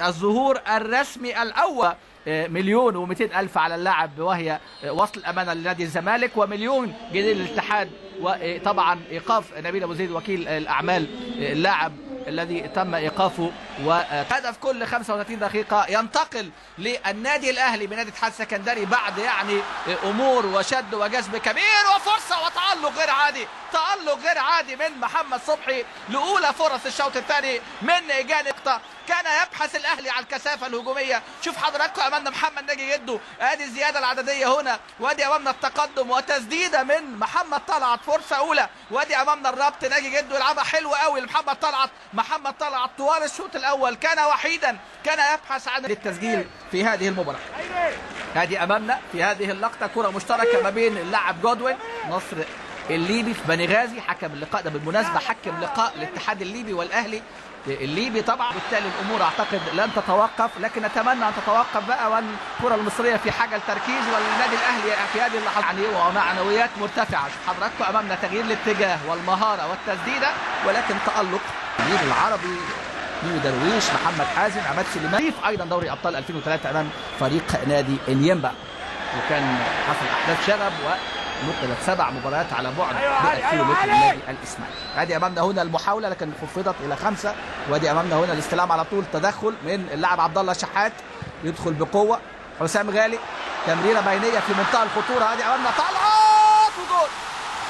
الظهور الرسمي الأول 1,200,000 على اللاعب، وهي وصل الأمانة لنادي الزمالك، و1,000,000 جنيه للاتحاد، وطبعا إيقاف نبيل أبو زيد وكيل الأعمال اللاعب الذي تم إيقافه. وهدف كل 35 دقيقة ينتقل للنادي الأهلي بنادي الاتحاد السكندري بعد يعني أمور وشد وجذب كبير وفرصة وتألق غير عادي، تألق غير عادي من محمد صبحي لأولى فرص الشوط الثاني من جانب. كان يبحث الأهلي على الكثافة الهجومية. شوف حضراتكم أمامنا محمد ناجي جده، ادي الزيادة العددية هنا، وادي أمامنا التقدم وتسديدة من محمد طلعت، فرصة أولى، وادي أمامنا الربط، ناجي جده يلعبها حلوة قوي لمحمد طلعت. محمد طلعت طوال الشوط الأول كان وحيدا، كان يبحث عن التسجيل في هذه المباراة. هذه أمامنا في هذه اللقطة كرة مشتركة ما بين اللاعب جودوين نصر الليبي في بني غازي، حكم اللقاء ده بالمناسبة، حكم لقاء الاتحاد الليبي والأهلي الليبي طبعا. بالتالي الامور اعتقد لن تتوقف، لكن نتمنى ان تتوقف بقى، والكره المصرية في حاجة لتركيز، والنادي الاهلي في هذه اللحظة يعني ومعنويات مرتفعة. شوف حضراتكم امامنا تغيير الاتجاه والمهاره والتسديده، ولكن تالق العربي ميمو درويش، محمد حازم، عماد سليمان، ايضا دوري ابطال 2003 امام فريق نادي انيمبا، وكان حصل احداث شغب ونقلت 7 مباريات على بعد 100 كيلو متر من نادي الاسماعيلي. ادي امامنا هنا المحاولة لكن خفضت الى 5، وادي امامنا هنا الاستلام على طول، تدخل من اللاعب عبد الله شحات يدخل بقوة، حسام غالي تمريره بينيه في منتهى الخطورة، ادي امامنا طلعت وجول،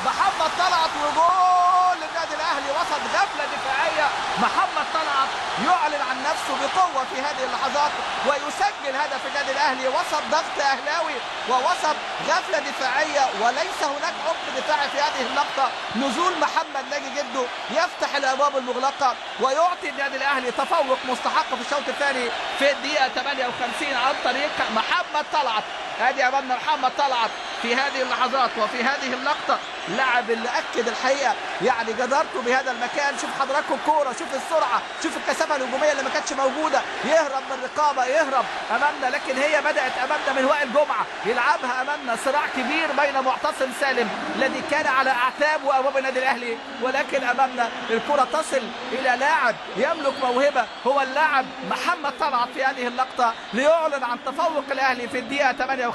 محمد طلعت وجول للنادي الاهلي وسط غفلة دفاعية. محمد طلعت يعلن عن نفسه بقوة في هذه اللحظات ويسجل هدف النادي الاهلي وسط ضغط اهلاوي ووسط غفلة دفاعية، وليس هناك عمق دفاعي في هذه اللقطة. نزول محمد ناجي جده يفتح الابواب المغلقة ويعطي النادي الاهلي تفوق مستحق في الشوط الثاني في الدقيقة 58 عن طريق محمد طلعت. ادي امامنا محمد طلعت في هذه اللحظات وفي هذه اللقطة، لاعب اللي اكد الحقيقة يعني جدارته بهذا المكان. شوف حضراتكم الكورة، شوف السرعة، شوف الكثافة الهجومية اللي ما كانتش موجودة، يهرب من الرقابة، يهرب امامنا، لكن هي بدات امامنا من وائل جمعه يلعبها امامنا. صراع كبير بين معتصم سالم الذي كان على اعتاب وابواب النادي الاهلي، ولكن امامنا الكره تصل الى لاعب يملك موهبة، هو اللاعب محمد طلعت في هذه اللقطة ليعلن عن تفوق الاهلي في الدقيقة 58،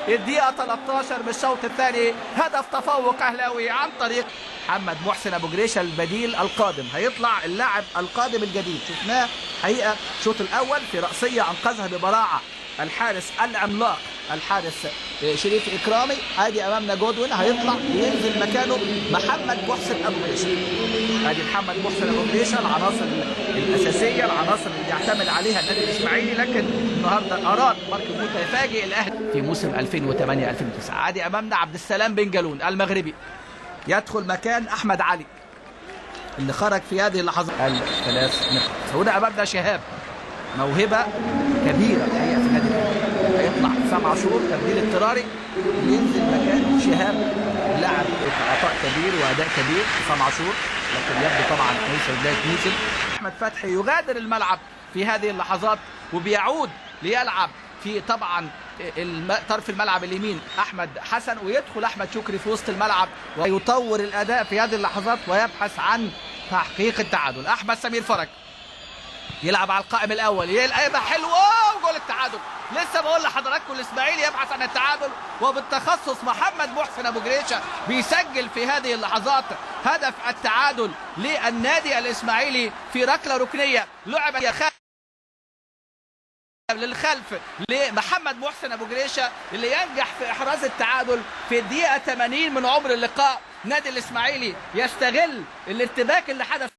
الدقيقة 13 من الشوط الثاني، هدف تفوق اهلاوي عن طريق محمد محسن ابو جريشه البديل القادم. هيطلع اللاعب القادم الجديد، شفناه حقيقة الشوط الاول في راسية انقذها ببراعه الحارس العملاق الحارس شريف اكرامي. ادي امامنا جودوين هيطلع ينزل مكانه محمد محسن ابو جريشه. ادي محمد محسن ابو جريشه، العناصر الاساسية، العناصر اللي يعتمد عليها النادي الاسماعيلي، لكن النهارده اراد مارك فوتا يفاجئ الاهلي في موسم 2008 2009. ادي امامنا عبد السلام بن جالون المغربي يدخل مكان احمد علي اللي خرج في هذه اللحظات الثلاث نقاط. هنا امامنا شهاب، موهبة كبيرة الحقيقة في النادي الاهلي، هيطلع حسام عاشور تبديل اضطراري ينزل مكان شهاب، لاعب عطاء كبير واداء كبير حسام عاشور، لكن يبدو طبعا ليس بداية موسم. احمد فتحي يغادر الملعب في هذه اللحظات وبيعود ليلعب في طبعا طرف الملعب اليمين احمد حسن، ويدخل احمد شكري في وسط الملعب ويطور الاداء في هذه اللحظات ويبحث عن تحقيق التعادل. احمد سمير فرج يلعب على القائم الاول، يلعبها حلوة وجول التعادل. لسه بقول لحضراتكم الاسماعيلي يبحث عن التعادل، وبالتخصص محمد محسن ابو جريشه بيسجل في هذه اللحظات هدف التعادل للنادي الاسماعيلي في ركلة ركنيه لعب للخلف لمحمد محسن ابو جريشه اللي ينجح في احراز التعادل في الدقيقة 80 من عمر اللقاء. نادي الاسماعيلي يستغل الارتباك اللي حدث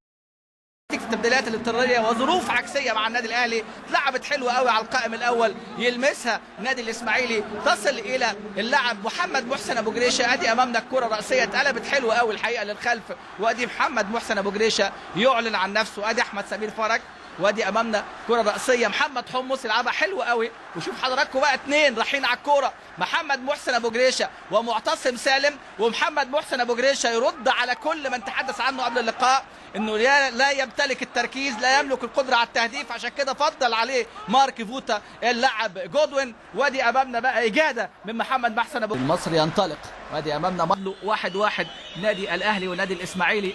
في التبديلات الاضطراريه وظروف عكسية مع النادي الاهلي، اتلعبت حلوة قوي على القائم الاول يلمسها النادي الاسماعيلي، تصل الى اللاعب محمد محسن ابو جريشه. ادي امامنا الكره الراسية اتقلبت حلوة قوي الحقيقة للخلف، وادي محمد محسن ابو جريشه يعلن عن نفسه. ادي احمد سمير فرج، وادي امامنا كره راسية محمد حمص يلعبها حلوة قوي. وشوف حضراتكم بقى اثنين رايحين على الكورة، محمد محسن ابو جريشه ومعتصم سالم، ومحمد محسن ابو جريشه يرد على كل من تحدث عنه قبل اللقاء انه لا يمتلك التركيز، لا يملك القدرة على التهديف، عشان كده فضل عليه مارك فوتا اللاعب جودوين. وادي امامنا بقى اجاده من محمد محسن ابو المصري ينطلق. وادي امامنا مضلو 1-1 نادي الاهلي والنادي الاسماعيلي.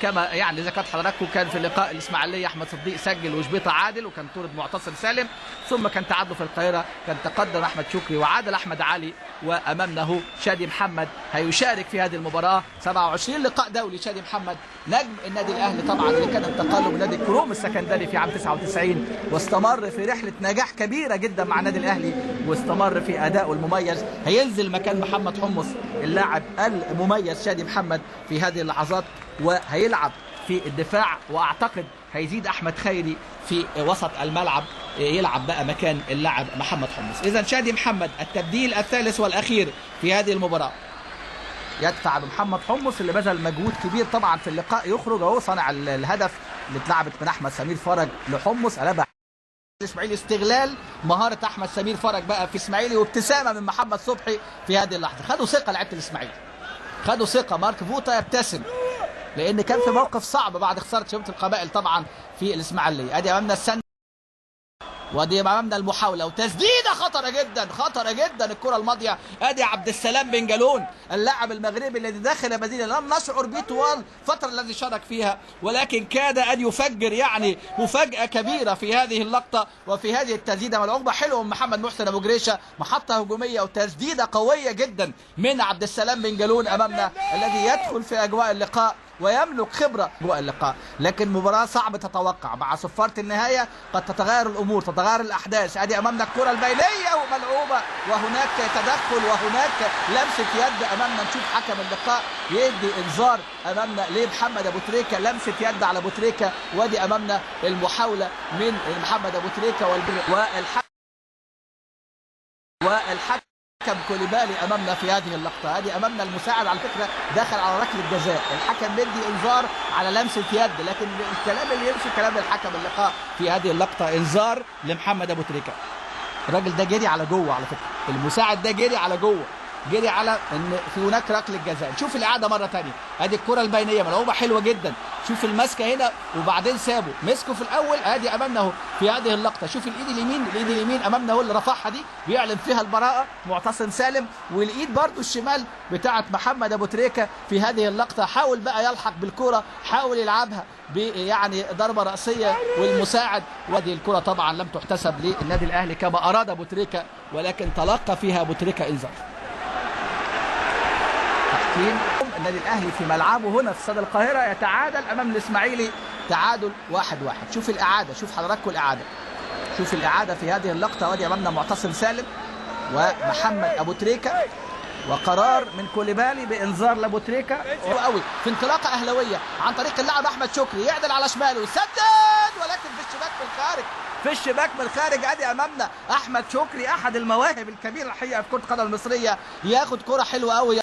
كما يعني ذكرت حضراتكم كان في لقاء الاسماعيلية احمد صديق سجل وشبيطه عادل، وكان طرد معتصم سالم، ثم كان تعادل في القاهرة، كان تقدم احمد شكري وعادل احمد علي، وامامنا هو شادي محمد هيشارك في هذه المباراة. 27 لقاء دولي شادي محمد نجم النادي الاهلي طبعا، اللي كان انتقاله من نادي الكروم السكندري في عام 99 واستمر في رحله نجاح كبيرة جدا مع النادي الاهلي، واستمر في ادائه المميز. هينزل مكان محمد حمص اللاعب المميز شادي محمد في هذه اللحظات، وهيلعب في الدفاع، واعتقد هيزيد احمد خيري في وسط الملعب يلعب بقى مكان اللاعب محمد حمص. اذا شادي محمد التبديل الثالث والاخير في هذه المباراة، يدفع بمحمد حمص اللي بذل مجهود كبير طبعا في اللقاء، يخرج اهو صنع الهدف اللي اتلعبت من احمد سمير فرج لحمص، قلبها الاسماعيلي، استغلال مهارة احمد سمير فرج بقى في اسماعيلي، وابتسامه من محمد صبحي في هذه اللحظة. خدوا ثقة لعيبة الاسماعيلي، خدوا ثقة. مارك فوتا يبتسم لان كان في موقف صعب بعد خسارة شبيبة القبائل طبعا في الاسماعيلية. ادي امامنا السن، وادي امامنا المحاولة وتسديده خطره جدا، خطره جدا الكره الماضية. ادي عبد السلام بن جالون اللاعب المغربي الذي دخل مدينة لم نشعر به طوال الفترة التي شارك فيها، ولكن كاد ان يفجر يعني مفاجاة كبيرة في هذه اللقطة وفي هذه التسديده. ملعوبه حلوة من محمد محسن ابو جريشه، محطة هجومية وتسديده قوية جدا من عبد السلام بن جالون امامنا، الذي يدخل في اجواء اللقاء ويملك خبرة جواء اللقاء. لكن مباراة صعب تتوقع، مع صفارة النهاية قد تتغير الأمور، تتغير الأحداث. أدي أمامنا الكرة البينية وملعوبة، وهناك تدخل وهناك لمسة يد أمامنا. نشوف حكم اللقاء يدي إنذار أمامنا لمحمد أبو تريكة، لمسة يد على أبو تريكة. وادي أمامنا المحاولة من محمد أبو تريكة والحكم كوليبالي امامنا في هذه اللقطة. هذه امامنا المساعد على فكرة دخل على ركلة جزاء، الحكم مدي انذار على لمسه يد، لكن الكلام اللي يمشي كلام الحكم اللقاء في هذه اللقطة، انذار لمحمد ابو تريكه. الراجل ده جري على جوه على فكرة، المساعد ده جري على جوه، جري على ان في هناك ركلة جزاء. نشوف الاعادة مرة ثانية، ادي الكره البينية ملعوبه حلوة جدا، شوف المسكه هنا وبعدين سابه، مسكه في الاول. ادي امامنا اهو في هذه اللقطة، شوف الايد اليمين، الايد اليمين امامنا اهو اللي رفعها دي بيعلن فيها البراءة معتصم سالم، والايد برده الشمال بتاعه محمد ابو تريكه في هذه اللقطة. حاول بقى يلحق بالكرة، حاول يلعبها يعني ضربه راسية والمساعد، وهذه الكره طبعا لم تحتسب للنادي الاهلي كما اراد ابو تريكه، ولكن تلقى فيها ابو تريكه انذار. تحكيم النادي الاهلي في ملعبه هنا في استاد القاهرة يتعادل امام الاسماعيلي تعادل 1-1. شوف الاعادة، شوف حضراتكم الاعادة، شوف الاعادة في هذه اللقطة. وادي امامنا معتصم سالم ومحمد ابو تريكه، وقرار من كوليبالي بانذار لابو تريكه قوي في انطلاقة اهلاويه عن طريق اللاعب احمد شكري، يعدل على شماله ويسدد، ولكن في الشباك من الخارج، في الشباك من الخارج. ادي امامنا احمد شكري احد المواهب الكبيرة الحقيقة في كره القدم المصرية، ياخد كره حلوة قوي،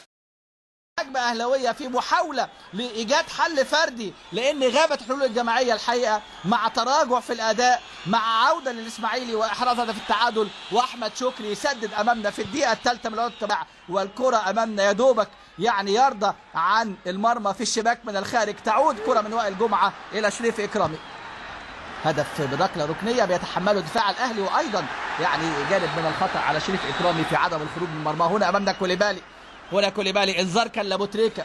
هجمة اهلاويه في محاولة لايجاد حل فردي، لان غابت حلول الجماعية الحقيقة مع تراجع في الاداء، مع عوده للاسماعيلي واحراز هدف التعادل. واحمد شكري يسدد امامنا في الدقيقة الثالثة من الوقت، والكره امامنا يا دوبك يعني يرضى عن المرمى في الشباك من الخارج. تعود كره من وائل جمعه الى شريف اكرامي، هدف بركله ركنيه بيتحمله دفاع الاهلي، وايضا يعني جانب من الخطا على شريف اكرامي في عدم الخروج من مرماه. هنا امامنا كوليبالي، هنا كوليبالي انذار كان لابو تريكه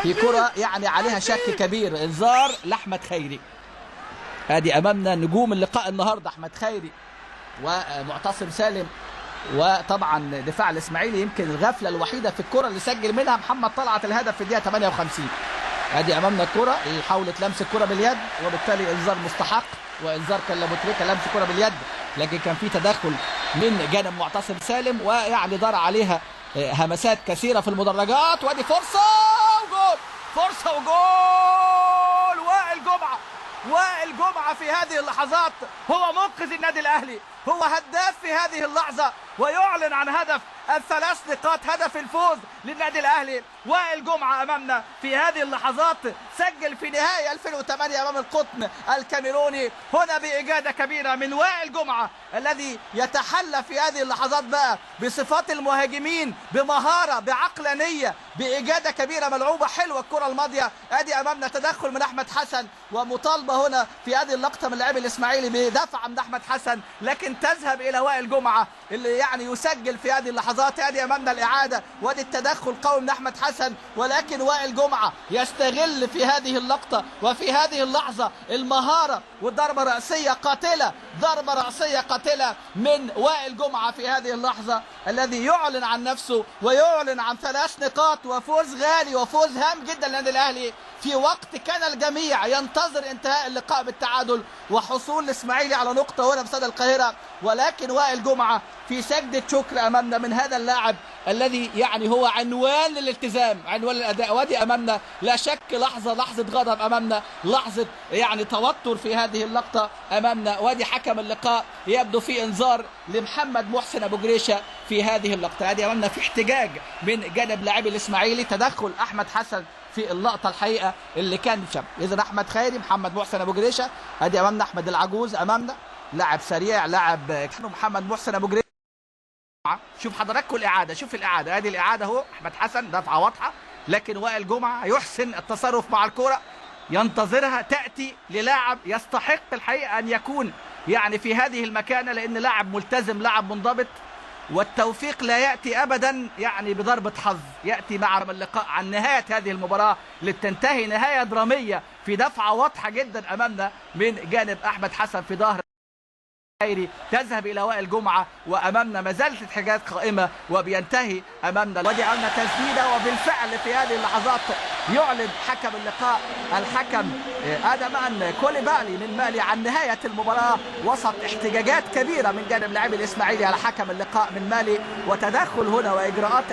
في كرة يعني عليها شك كبير، انذار لاحمد خيري. ادي امامنا نجوم اللقاء النهارده احمد خيري ومعتصم سالم، وطبعا دفاع الاسماعيلي يمكن الغفلة الوحيدة في الكره اللي سجل منها محمد طلعت الهدف في الدقيقة 58. ادي امامنا الكره اللي حاولت لمس الكره باليد، وبالتالي انذار مستحق، وانذار كان لابو تريكه لمس الكره باليد، لكن كان في تدخل من جانب معتصم سالم، ويعني دار عليها همسات كثيرة في المدرجات. وادي فرصة وجول، فرصة وجول، وائل جمعه، وائل جمعه في هذه اللحظات هو منقذ النادي الاهلي، هو هداف في هذه اللحظة، ويعلن عن هدف الثلاث نقاط، هدف الفوز للنادي الاهلي. وائل جمعه امامنا في هذه اللحظات سجل في نهائي 2008 امام القطن الكاميروني، هنا باجاده كبيرة من وائل جمعه الذي يتحلى في هذه اللحظات بقى بصفات المهاجمين، بمهارة، بعقلانيه، باجاده كبيرة، ملعوبه حلوة الكره الماضية. ادي امامنا تدخل من احمد حسن، ومطالبه هنا في هذه اللقطة من لاعب الاسماعيلي بدفعه من احمد حسن، لكن تذهب الى وائل جمعه اللي يعني يسجل في هذه اللحظات. اللحظات. ادي امامنا الاعادة، وادي التدخل قوي من احمد حسن، ولكن وائل جمعه يستغل في هذه اللقطة وفي هذه اللحظة المهارة، وضربه راسية قاتله، ضربه راسية قاتله من وائل جمعه في هذه اللحظة، الذي يعلن عن نفسه ويعلن عن 3 نقاط وفوز غالي وفوز هام جدا للنادي الاهلي في وقت كان الجميع ينتظر انتهاء اللقاء بالتعادل وحصول الاسماعيلي على نقطة هنا في استاد القاهرة. ولكن وائل جمعه في سجدة شكر امامنا من هذا اللاعب الذي يعني هو عنوان للالتزام، عنوان للاداء. وادي امامنا لا شك لحظة غضب امامنا، لحظة يعني توتر في هذه اللقطة امامنا. وادي حكم اللقاء يبدو في انذار لمحمد محسن ابو جريشه في هذه اللقطة. ادي امامنا في احتجاج من جانب لاعبي الاسماعيلي، تدخل احمد حسن في اللقطة الحقيقة اللي كان شاب. اذا احمد خيري، محمد محسن ابو جريشه، ادي امامنا احمد العجوز امامنا، لاعب سريع، لاعب محمد محسن ابو جريشه. شوف حضراتكم الاعادة، شوف الاعادة، ادي الاعادة اهو، احمد حسن دفعه واضحة، لكن وائل جمعه يحسن التصرف مع الكره، ينتظرها تاتي للاعب يستحق الحقيقة ان يكون يعني في هذه المكانة، لان لاعب ملتزم، لاعب منضبط، والتوفيق لا يأتي أبدا يعني بضربة حظ، يأتي مع اللقاء عن نهاية هذه المباراة لتنتهي نهاية درامية في دفعة واضحة جدا أمامنا من جانب أحمد حسن في ظهر خيري، تذهب إلى وائل جمعة، وأمامنا ما زالت الحاجات قائمة وبينتهي أمامنا. ودي أمامنا تسديدة، وبالفعل في هذه اللحظات يعلن حكم اللقاء الحكم آدمان كوليبالي من مالي عن نهاية المباراة وسط احتجاجات كبيرة من جانب لاعبي الإسماعيلي على حكم اللقاء من مالي، وتدخل هنا وإجراءات